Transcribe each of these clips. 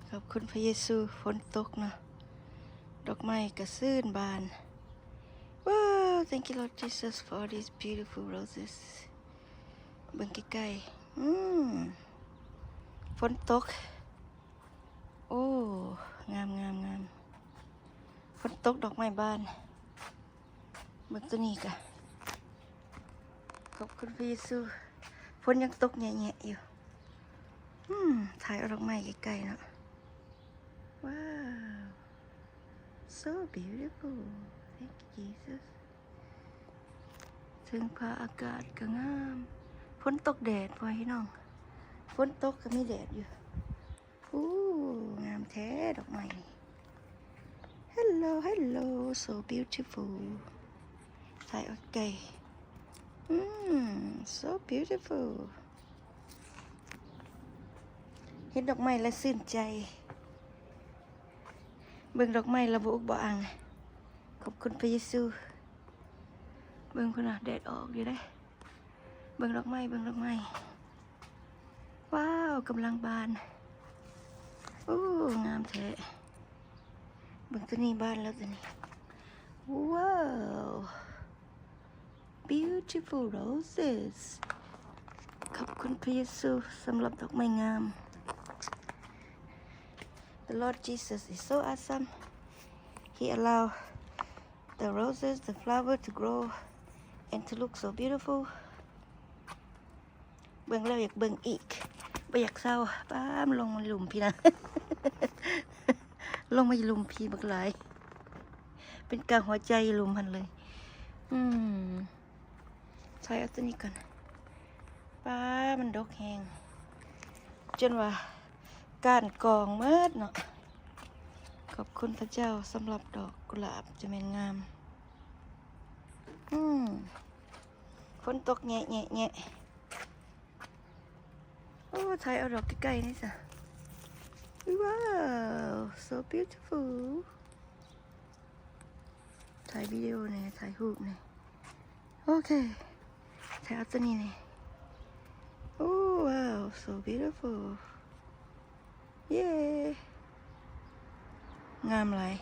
ຂອບຄຸນພະເຢຊູ ຝົນຕົກເນາະ ດອກໄມ້ກະຊື່ນບານ. ວ້າວ Thank you Lord Jesus for these beautiful roses. ເບິ່ງໃກ້ໆ ອືມ ຝົນຕົກ. ໂອ້ ງາມໆໆ ຝົນຕົກດອກໄມ້ບານ. ເບິ່ງໂຕນີ້ກະ ຂອບຄຸນພະເຢຊູ ຝົນຍັງຕົກແຍະໆຢູ່. ອືມ ຖ່າຍເອົາດອກໄມ້ໃກ້ໆເນາະ. ວ້າວ so beautiful. Thank you Jesus. ເທິງຟ້າອາກາດກະງາມ ຝົນຕົກແດດ ພໍ່ແມ່ພີ່ນ້ອງ ຝົນຕົກກະມີແດດຢູ່. ໂອ້ ງາມແທ້ດອກໄມ້ນີ້. Hello hello, so beautiful. ຖ່າຍອອກໄກ ອືມ so beautiful. ເຫັນດອກໄມ້ແລ້ວຊື່ນໃຈ ເບິ່ງດອກໄມ້ແລ້ວບໍ່ອຸກບໍ່ອັ່ງ. ຂອບຄຸນພະເຢຊູ. ເບິ່ງພຸ້ນນະ ແດດອອກຢູ່ເດ້. ເບິ່ງດອກໄມ້ ເບິ່ງດອກໄມ້. ວ້າວ ກຳລັງບານ. ໂອ້ ງາມແທ້. ເບິ່ງໂຕນີ້ບານແລ້ວໂຕນີ້. ວ້າວ beautiful roses. ຂອບຄຸນພະເຢຊູສຳລັບດອກໄມ້ງາມ. The Lord Jesus is so awesome. He allow the roses, the flower to grow and to look so beautiful. ເບິ່ງແລ້ວຢາກເບິ່ງອີກ ບໍ່ຢາກເຊົາ. ປ້າ ມັນລົງມາຢູ່ລຸ່ມພີ້ນະ ລົງມາຢູ່ລຸ່ມພີ້ບັກຫຼາຍ ເປັນກາງຫົວໃຈຢູ່ລຸ່ມຫັ້ນເລີຍ. ອືມ ຖ່າຍເອົາໂຕນີ້ກ່ອນ. ປ້າ ມັນດົກແຮງ ຈົນວ່າກ້ານກອງໝົດເນາະ. ຂອບຄຸນພະເຈົ້າສຳລັບດອກກຸຫຼາບ ຈະແມ່ນງາມ. ອືມ ຝົນຕົກແຍະໆໆ. ໂອ້ ຖ່າຍເອົາດອກໃກ້ໆນີ້ຊະ. ວ້າວ so beautiful. ຖ່າຍວິດີໂອແດ່ ຖ່າຍຮູບແດ່. ໂອເຄ ຖ່າຍເອົາໂຕນີ້ແດ່. ໂອ້ ວ້າວ so beautiful. ເຢ ງາມຫຼາຍ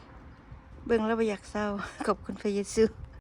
ເບິ່ງແລ້ວບໍ່ຢາກເຊົາ. ຂອບຄຸນພະເຢຊູ.